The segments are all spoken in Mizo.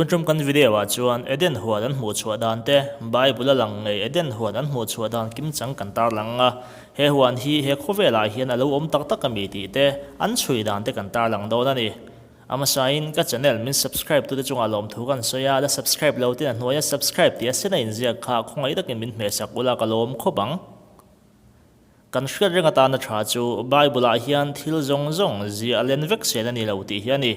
Tun tum kan video ah chuan Eden huan an hmuh chhuah dan te, Bible a lang ngei Eden huan an hmuh chhuah dan kimchang kan tarlang a. He huan hi he khawvel ah hian a lo awm tak tak ami tih te, an chhui dan te kan tarlang dawn a ni. A hmasain ka channel min subscribe tute chungah lawmthu kan sawi a, la subscribe lo ten a hnuaia subscribe tih a sen a inziak kha khawngaih takin min hmehsak ula ka lawm khawp ang. Kan hriat reng atana tha chu Bible-ah hian thil zawng zawng ziah len vek sel a ni lo tih hi a ni.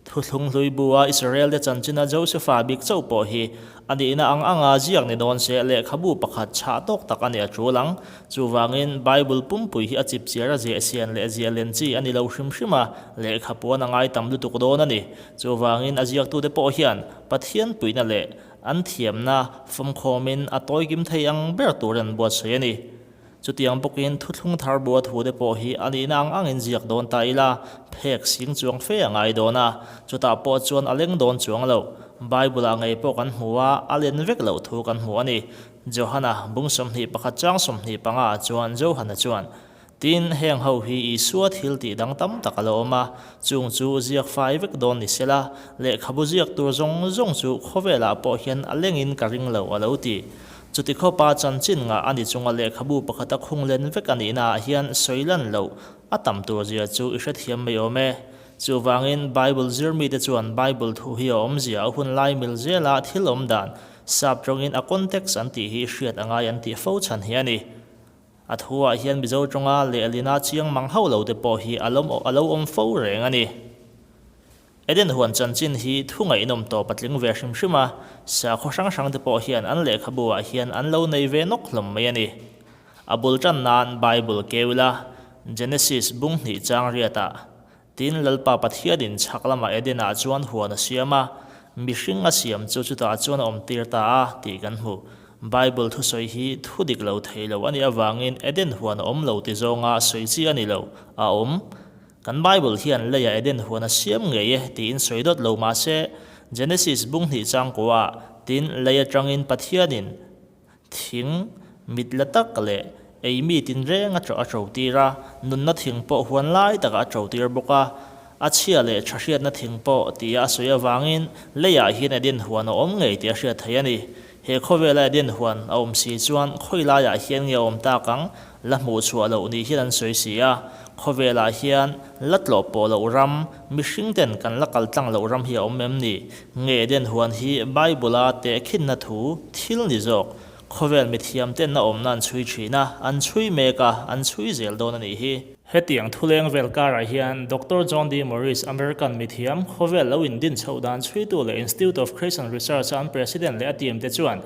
Thuthlung hlui bu-a Israel-te chanchina Josefa bik chauh pawh hi a nihna ang anga ziak ni dawn se lehkhabu pakhat chhah tawk tak a ni a tul ang. Chuvangin Bible pumpui hi a chipchiar a ziah sian leh ziah len chi a ni lo hrim hrim a, lehkha puan a ngai tam lutuk dawn a ni. Chuvangin a ziaktute pawh hian Pathian puihna leh an thiamna fawmkhawmin a tawikim thei ang ber tur an buatsawi a ni. Chutiang bawkin thuthlung thar bua thute pawh hi a nihna ang angin ziak dawn ta ila, phek sing chuang fe a ngai dawn a, chutah pawh chuan a leng dawn chuang lo. Bible-ah ngei pawh kan hmu a, a len vek loh thu kan hmu a ni. Johana, bung 21 chang 25 ah chuan Johana chuan, Tin, heng ho hi Isua thil tih dang tam tak a lo awm a, chung chu ziak fai vek dawn ni sela, lehkhabu ziak tur zawng zawng chu khawvelah pawh hian a lengin ka ring lo a lo ti. Chuti khawpa chanchin ngah a ni chunga lehkhabu pakhata khung len vek a nihnaah hian sawi lan loh a tam tur zia chu i hrethiam mai awm e. Chuvangin Bible zir mite chuan Bible thu hi a awmzia a hun lai mil zela thil awm dan, sap tawngin a context an tih hi hriat a ngai an tih fo chhan hi a ni. A thuah hian Mizo tawnga lehlina chiang mang hauh lo te pawh hi a lo awm fo reng a ni. Eden huan chanchin hi thu ngaihnawm tawp a tling ve hrim hrim a, sakhaw hrang hrang te pawh hian an lehkhabu ah hian an lo nei ve nawk hlawm mai a ni. A bul tan nan Bible keu ila, Genesis bung hnih chang riat ah, Tin Lalpa Pathianin chhak lamah Eden ah chuan huan a siam a, mihring a siam chu chutah chuan a awm tir ta a, tih kan hmu. Bible thusawi hi thu dik lo thei lo a nih avangin Eden huan a awm lo ti zawnga sawi chi a ni lo, a awm. Kan Bible hian leiah Eden huan a siam ngei e tiin sawi dawt lo mah se, Genesis bung hnih changkuah tin lei atangin Pathianin thing mit la tak leh ei mi tinreng a a to tir a, nunna thing pawh huan lai takah a to tir bawk a, a chhia leh tha hriatna thing pawh tia a sawi avangin leiah hian Eden huan a awm ngei tih a hriat theih a ni. He khawvela Eden huan a awm si chuan khawi laiah hian nge a awm tak ang? La hmuh chhuah loh ni hian an sawi si a, khawvelah hian la tlawh pawh loh ram, mihring ten kan la kal tlang loh ram hi a awm em ni? Nge Eden huan hi Bible-a tehkhinna thu thil ni zawk? Khawvel mithiam ten a awmna an chhui thin a, an chhui mek a, an chhui zel dawn a nih hi. Hetiang thuleng vel karah hian Doctor John D. Morris, American mithiam, khawvel lo indin chhoh dan chhuitu leh Institute of Creation Research-a an president leh a team te chuan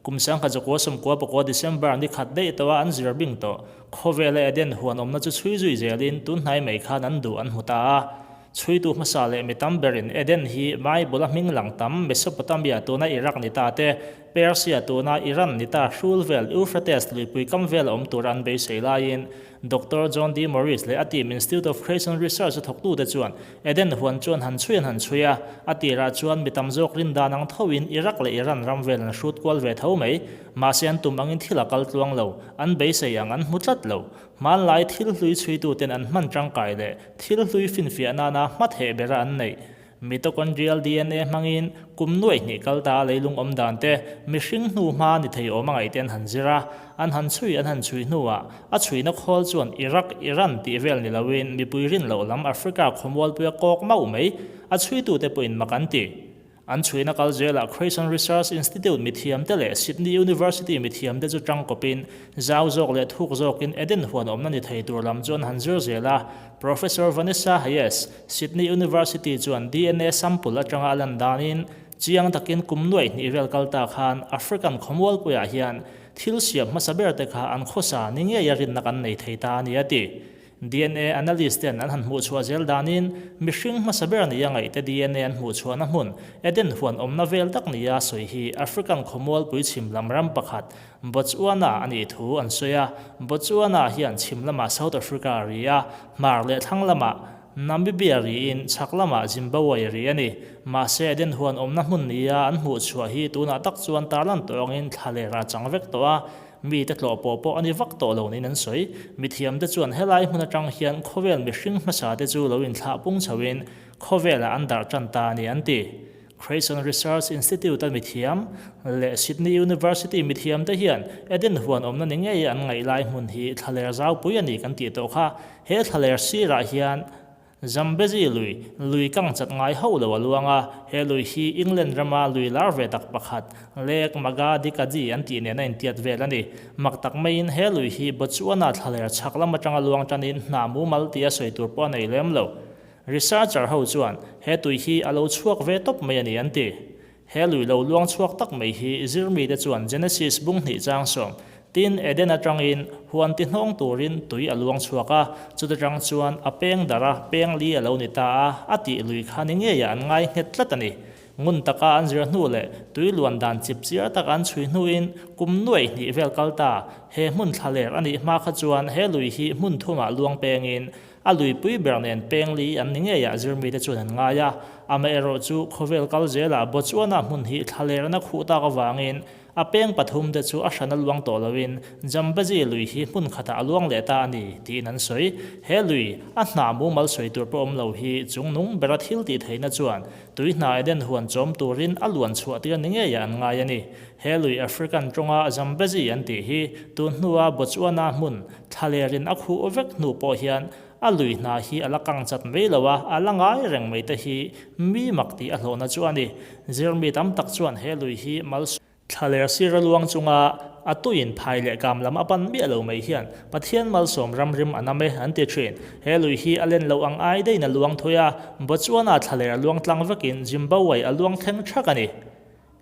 Kum 1999 December ni khat daih tawha an zir bing tawh. Khawvela Eden huan awmna chu chhui zui zelin tun hnai mai khan an duh an hmu ta a. Chhuitu hmasa leh mi tam berin Eden hi Bible-a hming lang tam Mesopotamia tuna Iraq ni ta te, Persia tuna Iran ni ta hrul vel Euphrates luipui kam vel a awm tur an beisei laiin Doctor John D. Morris leh a team Institute of Creation Research-a thawktute chuan Eden huan chuan han chhui an han chhui a, a tirah chuan mi tam zawk rin dan ang thoin Iraq leh Iran ram vel an hrut kual ve tho mai. Mahse an tum angin thil a kal tluang lo, an beisei ang an hmu tlat lo. Hmanlai thil hlui chhuituten an hman tangkai leh thil hlui finfiah nana hma theh bera an neih. Mitochondrial dna hmangin kum nuaih hnih kal ta a leilung awm dan te, mihring hnu hma ni thei awm a ngaih te an han zir a, an han chhui an han chhui hnuah a chhuina khawl chuan Iraq, Iran tih vel ni loin mipui rin loh lam Africa khawmualpuia kawk mauh mai a chhuitute pawhin mak an ti. An chhuina kal zelah Creation Research Institute mithiamte leh Sydney University mithiamte chu tangkawpin zau zawk leh thuk zawkin Eden huan awmna ni thei tur lam chu an han zir zel a, Professor Vanessa Hayes, Sydney University chuan dna sample atanga a lan danin chiang takin kum nuaih hnih vel kal ta khan African khawmualpuiah hian thil siam hmasa ber te kha an khawsa ni ngeia rinna kan nei thei ta a ni a ti. Dna analyst ten an han hmuhchhuah zel danin mihring hmasa ber nia ngaihte dna an hmuhchhuahna hmun Eden huan awmna vel tak nia sawi hi African khawmualpui chhim lam ram pakhat Botswana a nih thu an sawi a. Botswana hian chhim lamah South Africa a ri a, hmar leh thlang lamah Namibia riin chhak lamah Zimbabwe ri a ni. Mahse, Eden huan awmna hmun nia an hmuh chhuah hi tunah tak chuan tarlan tawh angin thla leh rah chang vek tawh a, mite tlawh pawh pawh a ni vak tawh lo niin an sawi. Mithiamte chuan helai hmun atang hian khawvel mihring hmasa te chu lo inthlah pung chhoin khawvelah an darh tan ta a ni an ti. Creighton Research Institute-a mithiam leh Sydney University mithiamte hian Eden huan awmna ni ngei an ngaih lai hmun hi thlaler zaupui a ni kan tih tawh kha. He thlaler sirah hian Zambezi lui, lui kang chat ngai hauh lo a luang a, he lui hi England rama lui lar ve tak pakhat, Lake Makgadikgadi an tih nen a intiat vel a ni. Mak tak maiin he lui hi Botswana thlaler chhak lam atanga luang tanin hna mumal tia sawi tur pawh a nei lem lo. Researcher ho chuan he tui hi a lo chhuak ve tawp mai a ni an ti. He lui lo luang chhuak tak mai hi zirmite chuan Genesis bung hnih chang sawm tin Eden atangin huan ti hnawng turin tui a luang chhuak a, chuta tang chuan a peng darh a, peng li a lo ni ta a, a tih lui kha ni ngeiah an ngai nghet tlat a ni. Ngun taka an zir hnu leh tui luan dan chip chiar taka an chhui hnuin kum nuaih hnih vel kal ta, he hmun thlaler a nih hma kha chuan he lui hi hmun thumah luang pengin A luipui ber nen peng li an ni ngeiah zirmite chuan an ngai a, amaherawhchu khawvel kal zelah Botswana hmun hi thlalerna khuh tak avangin a peng pathumte chu a hran a luang tawh loin Zambezi lui hi hmun khatah a luang leh ta a ni tiin an sawi. He lui, a hna mumal sawi tur pawh awm lo hi chungnung bera thil tih theihna chuan tui hna Eden huan chawm turin a luan chhuah tir ni ngeiah an ngai a ni. He lui African tawnga Zambezi an tih hi tun hnua Botswana hmun Thlalerin a khuh vek hnu pawh hian a lui hna hi a la kang chat mai lo a, a la ngai reng mai te hi mi mak tih a hlawhna chu a ni. Zirmi tam tak chuan he lui hi mal Thlaler sir a luang chunga a tuiin phai leh kam lam a pan miah lo mai hian Pathian malsawm ramrim a nam e an ti thin. He lui hi a len loh ang ai daihin a luang thui a, Botswana thlaler a luang tlang vekin Zimbabwe a luang thleng thak a ni.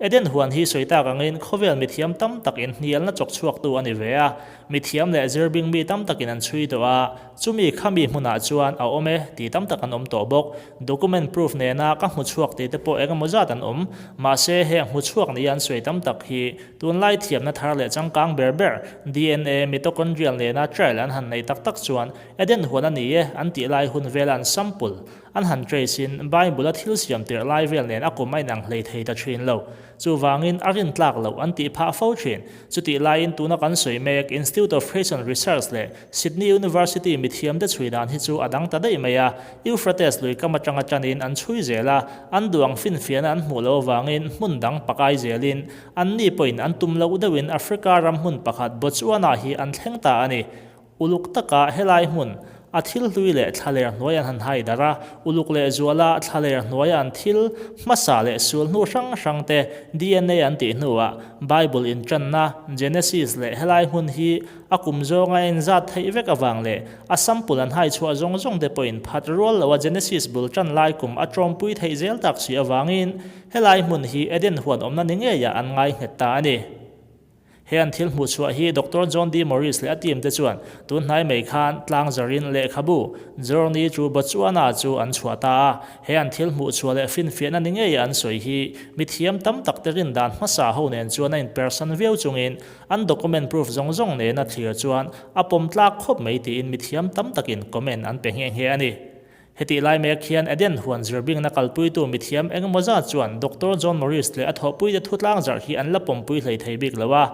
Eden huan hi sawi tak angin khawvel mithiam tam tak inhnialna chawk chhuaktu a ni ve a, mithiam leh zirbing mi tam takin an chhui tawh a, chumi khami hmunah chuan a awm e tih tam tak an awm tawh bawk. Document proof nena ka hmu chhuak tih te pawh eng emaw zat an awm. Mahse heng hmu chhuak nia an sawi tam tak hi tunlai thiamna thar leh changkang ber ber DNA mitochondrial nena trial an han nei tak tak chuan Eden huan a ni e an tih lai hun vela an sample An han trace in Bible a thil siam tirh lai vel nen a kum a inang hlei thei ta thin lo. Chuvangin a rin tlak loh an tih phah fo thin. Chutih laiin tuna kan sawi mek Institute of Christian Research leh Sydney University mithiamte chhui dan hi chu a dang ta daih mai a. Euphrates lui kam atanga tanin an chhui zel a, an duang finfiahna an hmuh loh avangin hmun dang pakai zelin anni pawhin an tum loh deuhin Africa ram hmun pakhat Botswana hi an thleng ta a ni. Uluk taka helai hmun, a thil hlui leh thlaler hnuai an han hai darh a, uluk leh zuala thlaler hnuaia an thil hmasa leh sul hnu hrang hrang te DNA an tih hnuah Bible inṭanna Genesis leh helai hmun hi a kum zawnga a inzat theih vek avang leh a sample an hai chhuah zawng zawng te pawhin phat rual loa Genesis bul ṭan lai kum a ṭawmpui theih zel tak si avangin helai hmun hi Eden huan awmna ni ngeiah an ngai nghet ta a ni. He an thil hmuh chhuah hi Doctor John D. Morris leh a team te chuan tun hnai mai khan tlangzarin lehkhabu Journey to Botswana chu an chhuah ta a. He an thil hmuh chhuah leh finfiahna ni ngei an sawi hi mi thiam tam tak te rin dan hmasa ho nen chuan a inpersan viau chungin an document proof zawng zawng nena thlir chuan a pawm tlak khawp mai tiin mi thiam tam takin comment an pe nghe nghe a ni. Hetih lai mek hian Eden huan zirbingna kalpuitu mithiam engemaw zat chuan Doctor John Morris leh a thawhpuite thutlang zarh hi an la pawmpui hlei thei bik lo a.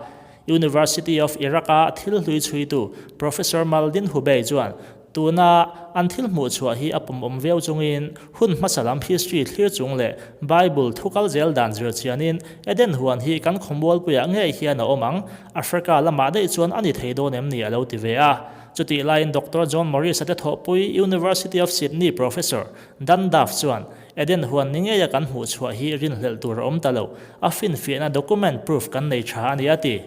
University of Iraq-a thil hlui chhuitu Professor Maldin Hubei chuan tuna an thil hmuh chhuah hi a pawmawm viau chungin hun hmasa lam history thlir chung leh Bible thu kal zel dan zir chianin Eden huan hi kan khawmualpuiah ngei hian a awm ang, Africa lamah daih chuan a ni thei dawn em ni a lo ti ve a. Chutih laiin Doctor John Morris-a te thawhpui University of Sydney Professor Dan Duff chuan, Eden huan ni ngeia kan hmuh chhuah hi rinhlelh tur a awm ta lo, a finfiahna document proof kan nei tha a ni a ti.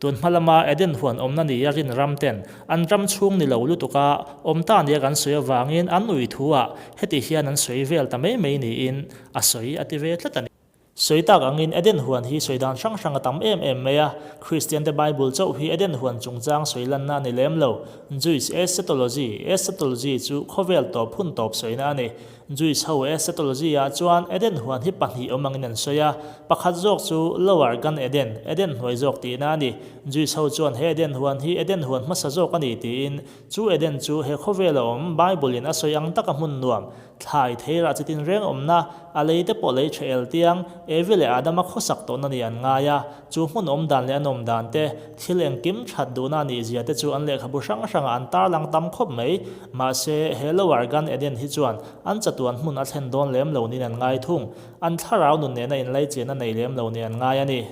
Tun hma lama Eden huan awmna nia rin ram ten an ram chhung ni lo lutuka awm ta nia kan sawi avangin an ui thu ah heti hian an sawi vel ta mai mai niin a sawi a ti ve tlat a ni. Sawi tak angin Eden huan hi sawi dan hrang hrang a tam em em mai a, Kristiante Bible chauh hi Eden huan chungchang sawi lanna a ni lem lo. Jewish eschatology, Eschatology chu khawvel tawp hun tawp sawina a ni. Jewish ho eschatology ah chuan Eden huan hi pahnih awm angin an sawi a, pakhat zawk chu Lower Gan Eden, Eden hnuai zawk tihna a ni. Jewish ho chuan he Eden huan hi Eden huan hmasa zawk a ni tiin, chu Eden chu he khawvela awm Bible in a sawi ang taka hmun nuam, Thlai theirah chitin reng awmna, a lei te pawh lei tha el tiang, Evi leh Adama khawsak tawhna nih an ngai a, chu hmun awm dan leh an awm dan te, thil engkim that duhna a nih zia te chu an lehkhabu hrang hrangah an tarlang tam khawp mai. Mahse, he Lower Gan Eden hi chuan an chatuan. chatuan hmun a thlen dawn lem lo niin an ngai thung. An thlarau nun nena inlaichian a nei lem lo niin an ngai a ni.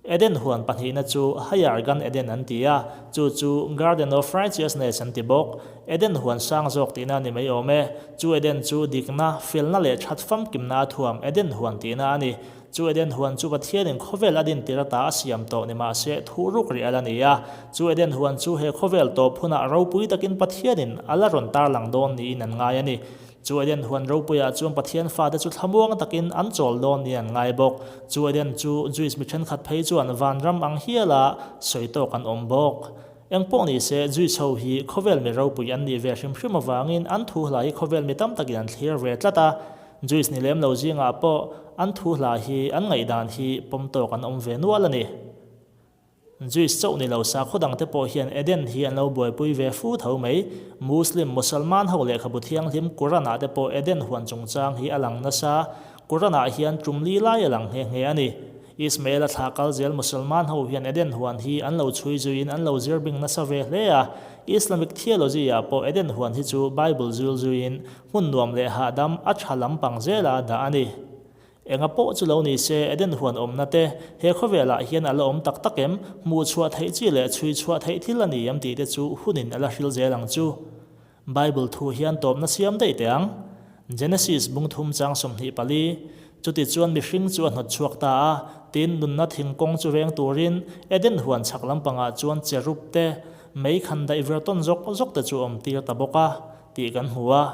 Eden huan pahnihna chu Higher Gan Eden an ti a, chu chu Garden of Righteousness an ti bawk. Eden huan sang zawk tihna a ni mai awm e. Chu Eden chu dikna, felna leh that famkimna a thuam Eden huan tihna a ni. Chu Eden huan chu Pathianin khawvel a dintir ata a siam tawh ni mahse thuh ruk rih a la ni a. Chu Eden huan chu he khawvel tawp hunah ropui takin Pathianin a la rawn tarlang dawn niin an ngai a ni. Chu Eden huan ropuiah chuan Pathian fate chu thlamuang takin an chawl dawn niin an ngai bawk. Chu Eden chu Jewish mi thenkhat phei chuan vanram ang hiala sawi tawk an awm bawk. Eng pawh ni se, Jewish ho hi khawvel mi ropui an nih ve hrim hrim avangin an thu hla hi khawvel mi tam takin an thlir ve tlat a. Jewish ni lem lo zingah pawh an thu hla hi an ngaihdan hi pawm tawk an awm ve nual a ni. Jewish chauh ni lo sakhaw dangte pawh hian Eden hi an lo buaipui ve fu tho mai. Muslim, Musalman ho lehkhabu thianghlim Quran ah te pawh Eden huan chungchang hi a lang nasa. Quran ah hian tum li lai a lang nghe nghe a ni. Ismael a thlah kal zel Musalman ho hian Eden huan hi an lo chhui zuiin an lo zir bing nasa ve hle a. Islamic theology ah pawh Eden huan hi chu Bible zul zuiin hmun nuam leh hahdam a tha lampang zela dah a ni. Enga pawh chu lo ni se, Eden huan awmna te, he khawvelah hian a la awm tak tak em? Hmuh chhuah theih chi leh chhui chhuah theih thil a ni em tih te chu hunin a la hril zel ang chu. Bible thu hian tawpna siam daih teh ang. Genesis bung thum chang 24, Chuti chuan mihring chu a hnawt chhuak ta a, tin nunna thingkawng chu veng turin Eden huan chhak lampangah chuan cherub te, mei khan daih vir tawn zawk zawk te chu awm tir ta bawk a, tih kan hmu a.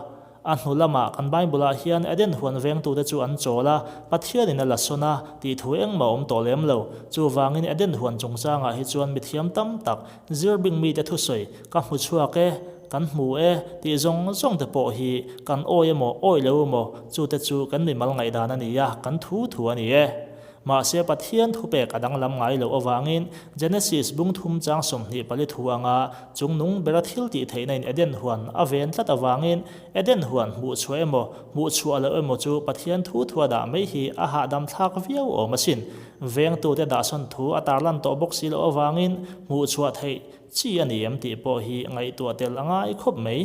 A hnu lamah kan Bible-ah hian Eden huan vengtute chu an chawl a, Pathianin a la sawn a, tih thu engmah awm tawh lem lo. Chuvangin Eden huan chungchangah hi chuan mithiam tam tak, zirbing mite thusawi, ka hmu chhuak e, kan hmu e, tih zawng zawng te pawh hi kan awi emaw, awi lo emaw, chute chu kan mimal ngaihdan a ni a, kan thu thu a ni e. Mahse, Pathian thupek a danglam ngai loh avangin Genesis bung thum chang 24 thu anga chungnung bera thil tih theihna in Eden huan a ven tlat avangin Eden huan hmuh chhuah emaw, hmuh chhuah loh emaw chu Pathian thu thua dah mai hi a hahdam thlak viau awm asin. Vengtute dahsawn thu a tarlan tawh bawk si loh avangin hmuh chhuah theih chi a ni em tih pawh hi ngaihtuah tel a ngai khawp mai.